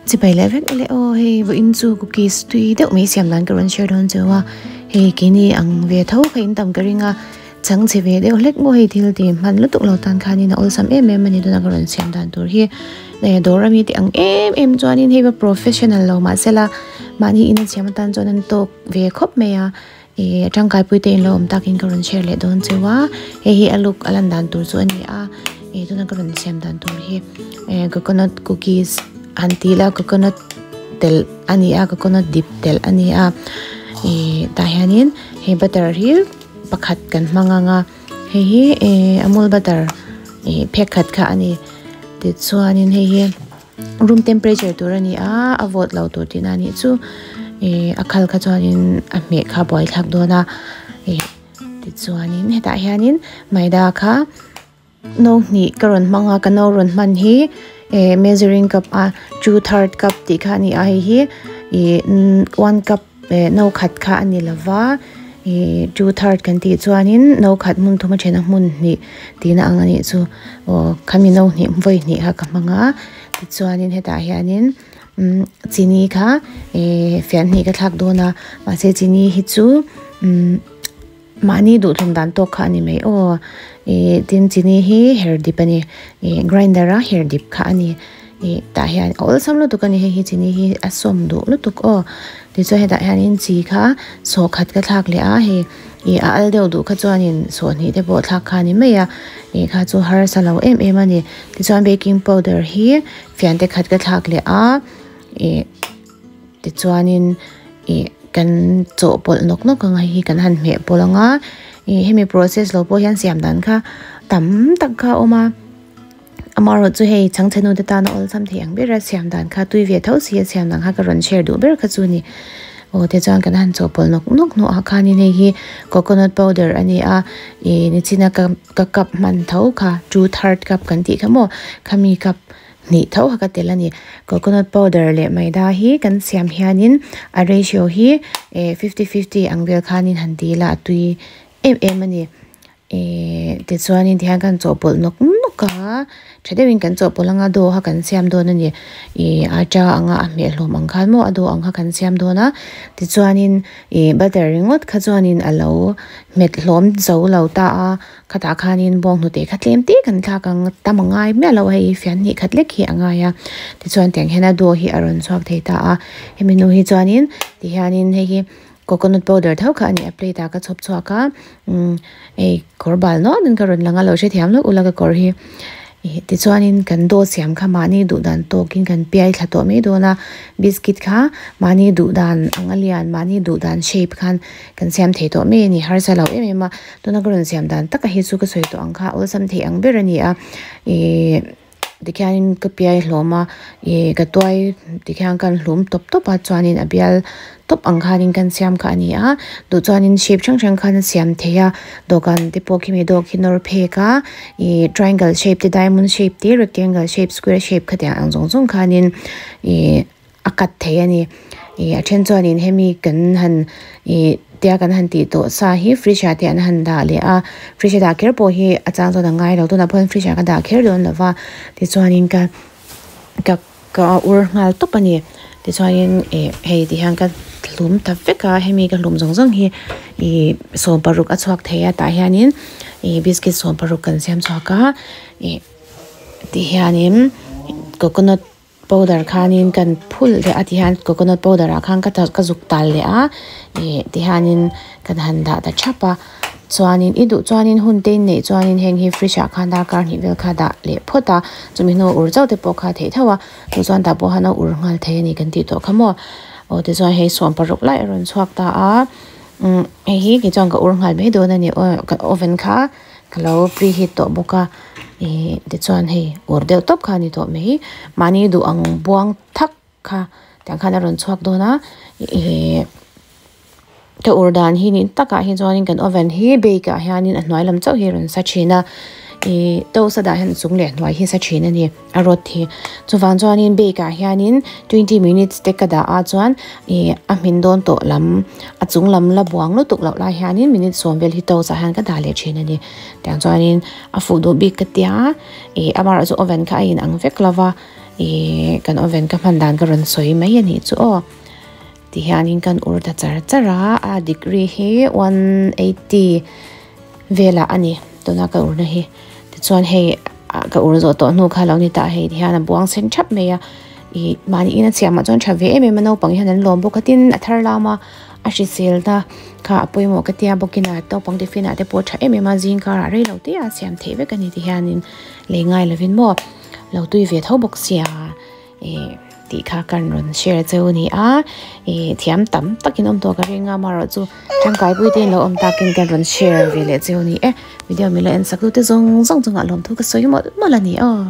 Chibai leh vek ule aw hei vawiin chu cookies tui deuh mai siam dan ka rawn share dawn cheu a hei keini ang ve tho kha in tam ka ring a chhang chhe ve deuh hlek maw hei thil ti hman lutuk lo tan khanin a awlsam em em a ni tuna ka rawn siam dan tur hi eh dawr ami te ang em em chuanin hei va professional lo mahsela mahni in a siam atan chuan an tawk ve khawp mai a ih tangkai pui te in lo awm takin ka rawn share leh dawn cheu a hei hi a look a lan dan tur chu a ni a ih tuna ka rawn siam dan tur hi eh coconut cookies an tih la coconut telh a ni a coconut dip telh a ni a ih tah hianin hei butter hi pakhat kan hmang ang a hei hi eh amul butter ih phek khat kha a ni tichuanin hei hi. Room temperature tur a ni a a vawt lo tur tihna a nih chu ih a khal kha chuanin a hmeh kha a buaithlak dawn a ih tichuanin hetah hianin maida kha no hnih ka rawn hmang a ka no rawn hman hi eh measuring cup a two third cup tih kha a ni a hei hi ih one cup eh no khat kha a ni lova ih two third kan tih chuanin no khat hmun thum a then a hmun hnih tihna ang a nih chu aw khami no hnih vawi hnih kha ka hmang a tichuanin hetah hianin umm chini kha eh fian hnih ka thlak dawn a mahse chini hi chu umm mahni duhthawm dan tawk kha a ni mai aw ih tin chini hi her dip a ni ih grinder a her dip kha a ni. Ih tah hian a awlsam lutuk a ni hei hi chini hi a sawm duh lutuk aw tichuan hetah hianin chi kha sawhkhat ka thlak leh a hei ih a al deuh duh kha chuanin sawhhnih te pawh thlak kha a ni mai a ih kha chu harsa lo em em a ni tichuan baking powder hi fian te khat ka thlak leh a ih tichuanin ih kan chawhpawlh nawk nawk ang a hei hi kan han hmeh pawlh ang a ih hemi process lo pawh hian siam dan kha tam tak kha a awm a. Amaherawh chu hei chhangchhe nu te tana awlsam thei ang bera siam dan kha tui ve tho si a siam dan kha ka rawn share duh ber kha chu ni. Aw tichuan kan han chawhpawlh nawk nawk hnawh ah khanin hei hi coconut powder a ni a ih nichina ka ka cup hman tho kha two third cup kan tih kha maw khami cup hnih tho kha ka tel a ni. Coconut powder leh maida hi kan siam hianin a ratio hi eh fifty fifty ang vel khanin han ti ila a tui em em a ni. Ehh tichuanin tihian kan chawhpawlh nawk nawk a tha deuhin kan chawhpawlh anga dough kha kan siam dawn a ni ih atta anga a hmeh hlawm ang khan maw a dough ang kha kan siam dawn a tichuanin ih butter ringawt kha chuanin a lo hmet hlawm zo lo ta a khatah khanin bawnghnute kha tlem te kan thlak ang tam a ngai miah lo a hei fian hnih khat lek hi a ngai a tichuan tiang hian a dough hi a rawn chhuak thei ta a hemi hnu hi chuanin tihianin hei hi. Coconut powder tho kha a ni a plate ah ka chhawp chhuak a umm hei kawr bal nual in ka rawn lang a lo hrethiam lawk ula ka kawr hi ih tichuanin kan dough siam kha mahni duh dan tawkin kan piai thla tawh mai dawn a biscuit kha mahni duh dan ang a lian mahni duh dan shape khan kan siam thei tawh mai a ni harsa lo em em a tuna ka rawn siam dan taka hi chu ka sawi tawh ang kha awlsam thei ang ber a ni a ihh. Tikhianin ka piai hlawm a ih ka tuai tikhian kan hlum tawp tawp a chuanin a bial tawp ang khanin kan siam kha a ni a duh chuanin shape hrang hrang khan a siam thei a dawhkan te pawh khimi dawk hi nawr phek a ih triangle shape te diamond shape te rectangle shape square shape khatiang ang zawng zawng khanin ih a cut thei a ni ih a then chuanin hemi kan han ih tia kan han tih tawh sa hi fridge ah te an han dah leh a fridge a dah kher pawh hi a chang chuan a ngai lo tunah pawh hian fridge ah ka dah kher dawn lo va tichuanin ka ka ka ur nghal tawp a ni tichuanin ih hei ti hian ka hlum ta vek a hemi ka hlum zawng zawng hi ih sawmparuk a chhuak thei a tah hianin ih biscuit sawmparuk kan siam chhuak a ih ti hianin coconut. Powder khanin kan phulh leh a tihian coconut powder ah khan ka ka zuk tal leh a ih tihianin kan han dah ta thap a chuanin i duh chuanin hun te in neih chuanin heng hi fridge ah khan darkar hnih vel kha dah leh phawt a chumi hnuah ur chauh te pawh kha theih theuh a chu chuan tah pawh khan a ur nghal thei a ni kan tih tawh kha maw aw tichuan hei sawm paruk lai a rawn chhuak ta a umm hei hi kei chuan ka ur nghal mai dawn a ni aw ka oven kha. Ka lo preheat tawh bawk a ih tichuan hei ur deuh tawp kha a ni tawh mai mahni duh ang buang thak kha tiang khan a rawn chhuak dawn a ih ka ur dan hi ni takah hi chuanin kan oven hi bake ah hianin a hnuai lam chauh hi a rawn sa thin a ih toast a dah hian a chung leh hnuai hi sa thin a ni. A rawt hi. Chuvang chuanin bake ah hianin 20 minutes te ka dah a chuan ih a hmin dawn tawh lam a chung lam la buang lutuk loh lai hianin minute sawm vel hi toast ah hian ka dah leh thin a ni. Tiang chuanin a fuh duh bik ka tia ih amaherawhchu oven kha a inang vek lo va Ih kan oven ka hman dan ka rawn sawi mai a nih chu aw. Tihianin kan ur ta char char a, a degree hi 180 velah a ni tuna ka urna hi. Tichuan hei ka ur zawh tawh hnu kha lo ni ta a hei tihian a buang sen thap mai a. Ih mahni ina chhiamah chuan tha ve em em a naupang hian an lawm bawk a tin a thar lam a a hrisel ta kha a pawimawh ka tia bawkin a naupang tiffin ah te pawh a tha em em a zing karah rei lo te a siam theih vek a ni tihianin lei ngai lovin maw lo tui ve tho bawk sia. Ih tih kha kan rawn share cheu a ni a ih thiam tam takin awm tawh ka ring a amaherawhchu tangkaipui te lo awm takin kan rawn share ve leh cheu a ni e video mila en sak tu te zawng zawng chungah lawmthu ka sawi mawlh mawlh a ni aw.